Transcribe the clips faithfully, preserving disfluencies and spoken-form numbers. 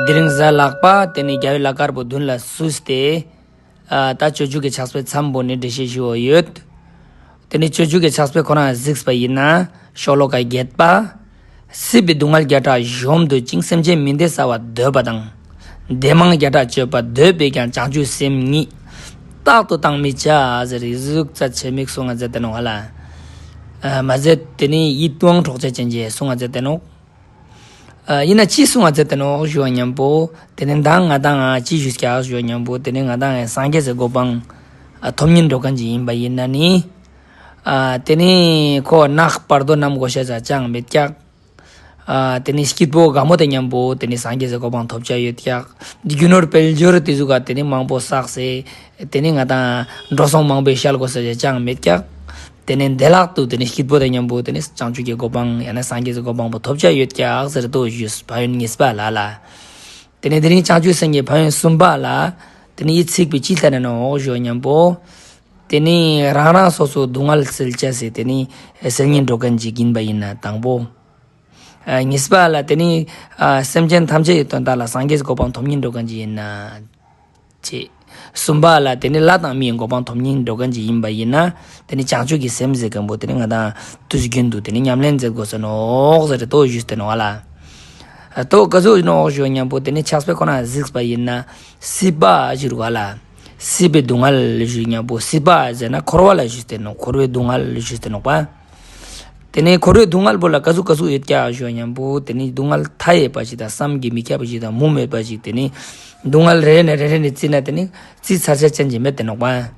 དེ་རིང་གཟའ་ལྷག་པ་དེ་ནི་རྒྱལ་བའི་བླ་དཀར་པོ་མདུན་ལ་བསུས་ཏེ། ཨ་ད་སྤྱོད་འཇུག་གི་ཕྱག་དཔེ་མཚམས་པོ་ནས་འགྲེལ་བཤད་ཞུ་བ་ཡོད། དེ་ནི་སྤྱོད་འཇུག་གི་ཕྱག་དཔེ་ཁོ་རང་གཟིགས་པ་ཡིན་ན་ཤོ་ལོ་ཀ་བརྒྱད་པ། སྲིད་པའི་སྡུག་བསྔལ་བརྒྱ་ཕྲག་གཞོམ་འདོད་ཅིང་། སེམས་ཅན་མི་བདེ་བསལ་བར་འདོད་པ་དང་། བདེ་མང་བརྒྱ་ཕྲག་སྤྱོད་པར་འདོད་པས་ཀྱང་། བྱང་ཆུབ་སེམས་ཉིད་རྟག་ཏུ་བཏང་མི་བྱ་ཟེར་ཡི་གཟུགས་རྩ་ཆེ་མིག་གསུང་ང་མཛད་དེ་ནོ་ཧ་ལ། ཨ་མ་ཟད་དེ་ནི་ཡིད་དབང་འཕྲོག་བྱ་ཅན་གྱི་གསུང་ང་མཛད་དེ་ནོ། ཨ་ཡིན་ན་ཅི་གསུང་བ་མཛད་དེ་ནོ་ཞུ་བ་མཉམ་པོ། དེ་ནི་མདང་ང་དང་ང་ཅི་ཞུས་ཀྱག་ཞུ་བ་མཉམ་པོ། དེ་ནི་ང་དང་ངའི་སངས་རྒྱས་སི་གོ་འཕང་ཨ་ཐོབ་ཉིན་འགྲོ་མཁན་ཅིག་ཡིན་པ་ཡིན་ན་ནི། ཨ་དེ་ནི་ཁོ་ནག་བར་དོ་རྣམ་དགོས་ཤ་ཟ་ཅང་མེད་ཀྱག་ཨ་དེ་ནི་སྐྱིད་པོ་དགའ་མོ་དེ་མཉམ་པོ་དེ་ནི་སངས་རྒྱས་སི་གོ་འཕང་ཐོབ་བྱ་ཡོད་ཀྱག་རྒྱུ་ནོར་དཔལ་འབྱོར་དེ་ཟུག་ག་དེ་ནི་མང་པོ་བསགས་སེ། དེ་ནི་ང་དང་འགྲོ་སོང་མང་པོའི་ཤལ་དགོས་ཤ་ཟ་ཅང་མེད་ཀྱག་དེ་ནས་བདེ་བླག་ཏུ་དེ་ནས་སྐྱིད་པོ་དང་མཉམ་པོ་དེ་ནས་བྱང་ཆུབ་ཀྱི་གོ་འཕང་ཡང་ན་སངས་རྒྱས་ཀྱི་གོ་འཕང་པོ་ཐོབ་བྱ་ཡོད་ཀྱག་ཟེར་དོ་ཞུས། ཕན་ཡོན་གཉིས་པ་ལ་ལ། དེ་ནས་དེ་རིང་བྱང་ཆུབ་སེམས་ཀྱི་ཕན་ཡོན་གསུམ་པ་ལ། དེ་ནས་ཡི་ཚིག་པའི་ཅི་ལྟར་ནས་ནོ་ཞུ་མཉམ་པོ། དེ་ནས་རང་རང་སོ་སོའི་སྡུག་བསྔལ་སེལ་བྱ་ཟེར་དེ་ནས་སེལ་ཉིན་འགྲོ་མཁན་ཅིག་ཡིན་པ་ཡིན་ན་དང་པོ། ཨ་གཉིས་པ་ལ་དེ་ནི་ཨ་སེམས་ཅན་ཐམས་ཅད་ཀྱི་དོན་དག་ལ་སངས་རྒྱས་ཀྱི་གོ་འཕང་ཐོབ་ཉིན་འགྲོ་མཁན་ཅིག་ཡིན་ན། ཅེས། གསུམ་པ་ལ་དེ་ནི་ལྷ་དང་མིའི་གོ་འཕང་ཐོབ་ཉིན་འགྲོ་མཁན་ཅིག་ཡིན་པ་ཡིན་ན། དེ་ནི་བྱང་ཆུབ་ཀྱི་སེམས་ཟེར་མཁན་པོ་དེ་ནི་ང་དང་དུས་རྒྱུན་དུ་དེ་ནི་ཉམས་ལེན་མཛད་དགོས་ས་ནོག་ཟེར་ཏེ་ཏོ་ཞུས་ཏེ་ནོག་ལ། ཏོ་ག་ཟུག་ནོག་ཞུ་མཉམ་པོ་དེ་ནི་ཕྱག་དཔེ་ཁོ་ན་གཟིགས་པ་ཡིན་ན། སྲིད་པ་ཞུ་རུག་ལ། སྲིད་པའི་སྡུག་བསྔལ་ཞུ་མཉམ་པོ་སྲིད་པ་ཟེར་ན་འཁོར་བ་ལ་ཞུས་ཏེ་ནོག་འཁོར་བའི་སྡུག་བསྔལ་ཞུས་ཏེ་ནོག་པ། དེ་ནས་འཁོར་བའི་སྡུག་བསྔལ་པོ་ལ་ག་ཟུག་ག་ཟུག་ཡོད་ཀྱག་ཞུ་བ་མཉམ་པོ་དེ་ནས་སྡུག་བསྔལ་མཐའ་ཡས་པ་ཞིག་དང་བསམ་གྱིས་མི་ཁྱབ་པ་ཞིག་དང་མུ་མེད་པ་ཞིག་དེ་ནས་སྡུག་བསྔལ་རེ་རེ་ནས་རེ་རེ་ནས་བརྩིས་ན་དེ་ནས་བརྩི་ཚར་ཆ་ཅན་གྱི་མེད་དེ་ནོག་པ།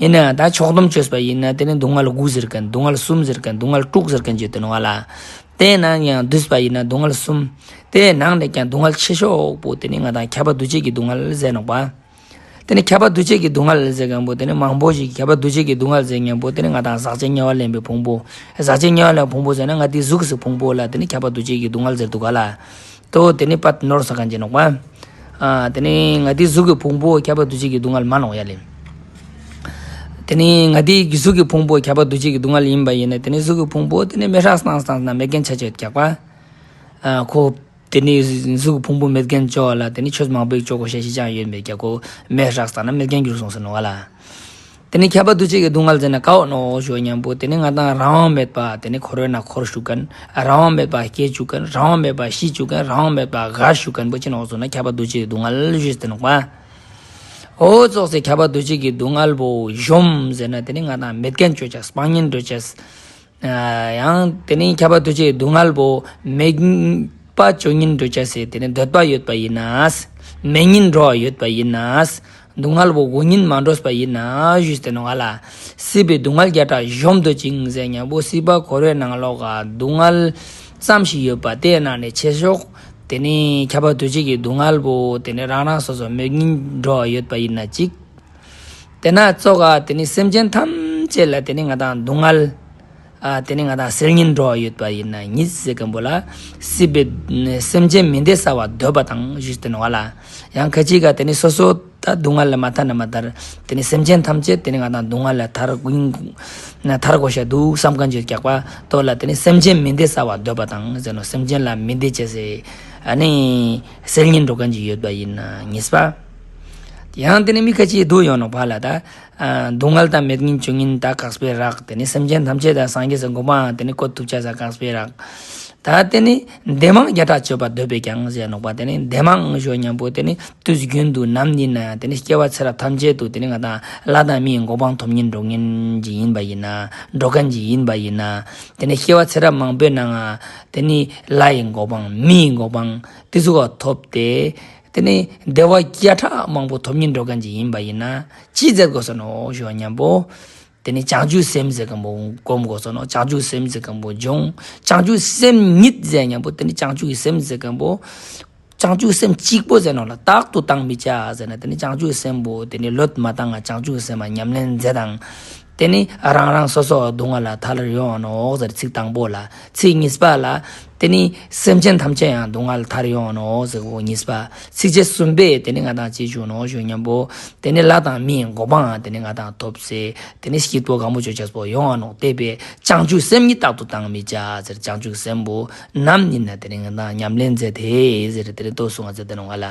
ཡིན་ན་ད་ཕྱོགས་བསྡོམས་བཅོས་པ་ཡིན་ན་དེ་ནས་སྡུག་བསྔལ་དགུ་ཟེར་མཁན་སྡུག་བསྔལ་གསུམ་ཟེར་མཁན་སྡུག་བསྔལ་དྲུག་ཟེར་མཁན་བརྗོད་དེ་ནོག་ལ། དེ་ནང་ཡང་བསྡུས་པ་ཡིན་ན་སྡུག་བསྔལ་གསུམ། དེ་ནང་ནས་ཀྱང་སྡུག་བསྔལ་ཆེ་ཤོས་པོ་དེ་ནས་ང་དང་ཁྱབ་པ་འདུ་བྱེད་ཀྱི་སྡུག་བསྔལ་ཟེར་ནོག་པ། དེ་ནི་ཁྱབ་པ་འདུ་བྱེད་ཀྱི་སྡུག་བསྔལ་ཟེར་མཁན་པོ་དེ་ནི་མང་པོ་ཞིག་ཁྱབ་པ་འདུ་བྱེད་ཀྱི་སྡུག་བསྔལ་ཟེར་མཁན་པོ་དེ་ནི་ང་དང་ཟག་བཅས་དམྱལ་བ་ལེན་པའི་ཕུང་པོ། ཟག་བཅས་དམྱལ་བ་ལེན་པའི་ཕུང་པོ་ཟེར་ན་ང་དེའི་གཟུགས་སུ་ཕུང་པོ་ལ་དེ་ནི་ཁྱབ་པ་འདུ་བྱེད་ཀྱི་སྡུག་བསྔལ་ཟེར་འདུག་ག་ལ། ཏོ་དེ་ནི་པད་ནོར་ས་གང་ཅི་ནོག་པ། ཨ་དེ་ནི་ང་དེའི་གཟུགས་ཀྱི་ཕུང་པོ་ཁྱབ་པ་འདུ་བྱེད་ཀྱི་སྡུག་བསྔལ་མ་ནོག་ཡ་ལེ། དེ་ནི་ང་དེའི་གཟུགས་ཀྱི་ཕུང་པོ་ཁྱབ་པ་འདུ་བྱེད་ཀྱི་སྡུག་བསྔལ་ཡིན་པ་ཡིན་ན་དེ་ནི་གཟུགས་ཀྱི་ཕུང་པོ་དེ་ནི་མེ་ཧྲག་སྟངས་སྟངས་ན་མེད་མཁན་ཆ་ཆོད་ཀྱག་པ། ཨ་ཁོ། དེ་ནས་གཟུགས་ཕུང་པོ་མེད་མཁན་བཅོ་ལ་དེ་ནས་ཆོས་མང་པོའི་བཅོ་གོ་ཤ་ཤི་ཅང་ཡོད་མེད་ཀྱ་གོ་མེད་རག་ས་ན་མེད་མཁན་འགྱུར་སོང་ཟེར་ནོ་བ་ལ། དེ་ནས་ཁྱབ་པ་འདུ་བྱེད་ཀྱི་སྡུག་བསྔལ་ཟེར་ན་ཀའོ་ནོ་ཞུ་མཉམ་པོ་དེ་ནས་ང་དང་རང་དབང་མེད་པ་དེ་ནས་འཁོར་བའི་ནང་འཁོར་བཅུག་མཁན། རང་དབང་མེད་པ་སྐྱེ་བཅུག་མཁན། རང་དབང་མེད་པ་ཤི་བཅུག་མཁན། རང་དབང་མེད་པ་རྒ་བཅུག་མཁན་པོ་ཅི་ནོག་ཟེར་ན་ཁྱབ་པ་འདུ་བྱེད་ཀྱི་སྡུག་བསྔལ་ཞུས་ཏེ་ནོག་པ། འོ་ཙོག་སེ་ཁྱབ་པ་འདུ་བྱེད་ཀྱི་སྡུག་བསྔལ་པོ་གཞོམ་ཟེར་ན་དེ་ནས་ང་དང་མེད་མཁན་བཅོ་ཆ་སྤང་ཉེན་འགྲོ་ཆས། ཡང་དེ་ནས་ཁྱབ་པ་འདུ་བྱེད་སྡུག་བསྔལ་པོ་མེད་པ་བཅོ་ཉིན་འགྲོ་བྱ་སའི་དེ་ནས་འདོད་པ་ཡོད་པ་ཡིན་ན། མེད་ཉིན་འགྲོ་བ་ཡོད་པ་ཡིན་ན། སྡུག་བསྔལ་པོ་དགུ་ཉིན་མ་འགྲོས་པ་ཡིན་ན་ཞུས་ཏེ་ནོ་ང་ལ། སྲིད་པའི་སྡུག་བསྔལ་བརྒྱ་ཕྲག་གཞོམ་འདོད་ཅིང་ཟེར་མཉམ་པོ་སྲིད་པ་འཁོར་བའི་ནང་ལོགས་ཀ་སྡུག་བསྔལ་ཙམ་ཞིག་ཡོད་པ་དེའི་ནང་ནས་ཆེ་ཤོས་དེ་ནས་ཁྱབ་པ་འདུ་བྱེད་ཀྱི་སྡུག་བསྔལ་པོ་དེ་ནས་རང་རང་སོ་སོ་མེད་ཉིན་འགྲོ་བ་ཡོད་པ་ཡིན་ན་གཅིག་དེ་ན་ཙོག་ག་དེ་ནི་སེམས་ཅན་ཐམས་ཅད་ལ་དེ་ནི་ང་དང་སྡུག་བསྔལ། ཨ་དེ་ནི་ང་དང་སེལ་ཉིན་འགྲོ་བ་ཡོད་པ་ཡིན་ན་ཉིད་ཟེར་མཁན་པོ་ལ། སྲིད་པའི་སེམས་ཅན་མི་བདེ་བསལ་བ་འདོད་པ་དང་ཞུས་ཏེ་ནོ་བ་ལ། ཡང་ཁ་ཅིག་ག་དེ་ནི་སོ་སོ་ད་སྡུག་བསྔལ་ལ་མ་ཐར་ན་མ་ཐར། དེ་ནི་སེམས་ཅན་ཐམས་ཅད་དེ་ནི་ང་དང་སྡུག་བསྔལ་ལ་ཐར་དགོས་ཡིན། ཐར་དགོས་ཤ་འདུག་བསམ་མཁན་ཅིག་ཀྱག་པ་ཏོ་ལ་དེ་ནི་སེམས་ཅན་མི་བདེ་བསལ་བ་འདོད་པ་དང་ཟེར་ནོ་སེམས་ཅན་ལ་མི་བདེ་བྱ་སའི་ཨ་ནི་སེལ་ཉིན་འགྲོ་མཁན་ཅིག་ཡོད་པ་ཡིན་ན་ཉིས་པ། ཡང་དེ་ནི་མི་ཁ་ཅིག་འདུག་ཡོང་ནོ་བ་ལ་ད། ཨ་སྡུག་བསྔལ་དང་མེད་ཉིན་བཅོ་ཉིན་ད་དཀག་སྤེལ་རག་དེ་ནི་སེམས་ཅན་ཐམས་ཅད་དང་སངས་རྒྱས་སུ་གོ་འཕང་དེ་ནི་བཀོད་ཐུབ་ཆ་ས་དཀག་སྤེལ་རག་ད་དེ་ནི་བདེ་མང་བརྒྱ་ཕྲག་སྤྱོད་པར་འདོད་པས་ཀྱང་ཟེར་ནོག་པ། དེ་ནི་བདེ་མང་ཞུ་མཉམ་པོ་དེ་ནི་དུས་རྒྱུན་དུ་ནམ་ཡིན་ན་དེ་ནི་སྐྱེ་བ་ཚེ་རབས་ཐམས་ཅད་དུ་དེ་ནི་ང་དང་ལྷ་དང་མིའི་གོ་འཕང་ཐོབ་ཉིན་འགྲོ་ཉིན་ཅིག་ཡིན་པ་ཡིན་ན་འགྲོ་མཁན་ཅིག་ཡིན་པ་ཡིན་ན། དེ་ནི་སྐྱེ་བ་ཚེ་རབས་མང་པོའི་ནང་ང་དེ་ནི་ལྷ་ཡི་གོ་འཕང་མི་ཡི་གོ་འཕང་དེ་ཚོ་ག་ཐོབ་སྟེ། དེ་ནི་བདེ་བ་བརྒྱ་ཕྲག་མང་པོ་ཐོབ་ཉིན་འགྲོ་མཁན་ཅིག་ཡིན་པ་ཡིན་ན་ཅི་མཛད་དགོས་ས་ནོ་ཞུ་མཉམ་པོ། དེ་ནི་བྱང་ཆུབ་སེམས་ཟེར་མཁན་པོ་སྒོམ་དགོས་ས་ནོ། བྱང་ཆུབ་སེམས་ཟེར་མཁན་པོ་སྦྱོང་། བྱང་ཆུབ་སེམས་ཉིད་ཟེར་མཉམ་པོ་དེ་ནི་བྱང་ཆུབ་ཀྱི་སེམས་ཟེར་མཁན་པོ། བྱང་ཆུབ་སེམས་གཅིག་པོ་ཟེར་ནོ་ལ་རྟག་ཏུ་བཏང་མི་བྱ་ཟེར་ན་དེ་ནི་བྱང་ཆུབ་སེམས་པོ་དེ་ནི་བློས་མ་བཏང་ང་བྱང་ཆུབ་སེམས་མ་ཉམས་ལེན་མཛད་དང་། དེ་ནི་རང་རང་སོ་སོ་སྡུག་བསྔལ་ལས་ཐར་ཡོང་ནོག་ཟེར། ཚིག་དང་པོ་ལ། ཚིག་གཉིས་པ་ལ། དེ་ནི་སེམས་ཅན་ཐམས་ཅད་ཡང་སྡུག་བསྔལ་ཐར་ཡོང་ནོག་ཟེར་གོ། གཉིས་པ། ཚིགས་བཅད་གསུམ་པས་དེ་ནི་ང་དང་ཅི་ཞུ་ནོག་ཞུ་ཉམ་པོ། དེ་ནི་ལྷ་དང་མིའི་གོ་འཕང་དེ་ནི་ང་དང་ཐོབ་སྟེ། དེ་ནི་སྐྱིད་པོ་གང་པོ་ཅོ་ཅེས་པོ་ཡོང་ནོག། དེ་བས་བྱང་ཆུབ་སེམས་ཉིད་རྟག་ཏུ་བཏང་མི་བྱ་ཟེར། བྱང་ཆུབ་སེམས་པོ་ནམ་ཡིན་ན་དེ་ནི་ང་དང་ཉམས་ལེན་མཛད་དེ་ཟེར། དེ་ནི་ལྟོས་སུ་ང་མཛད་དེ་ནོག་ང་ལ།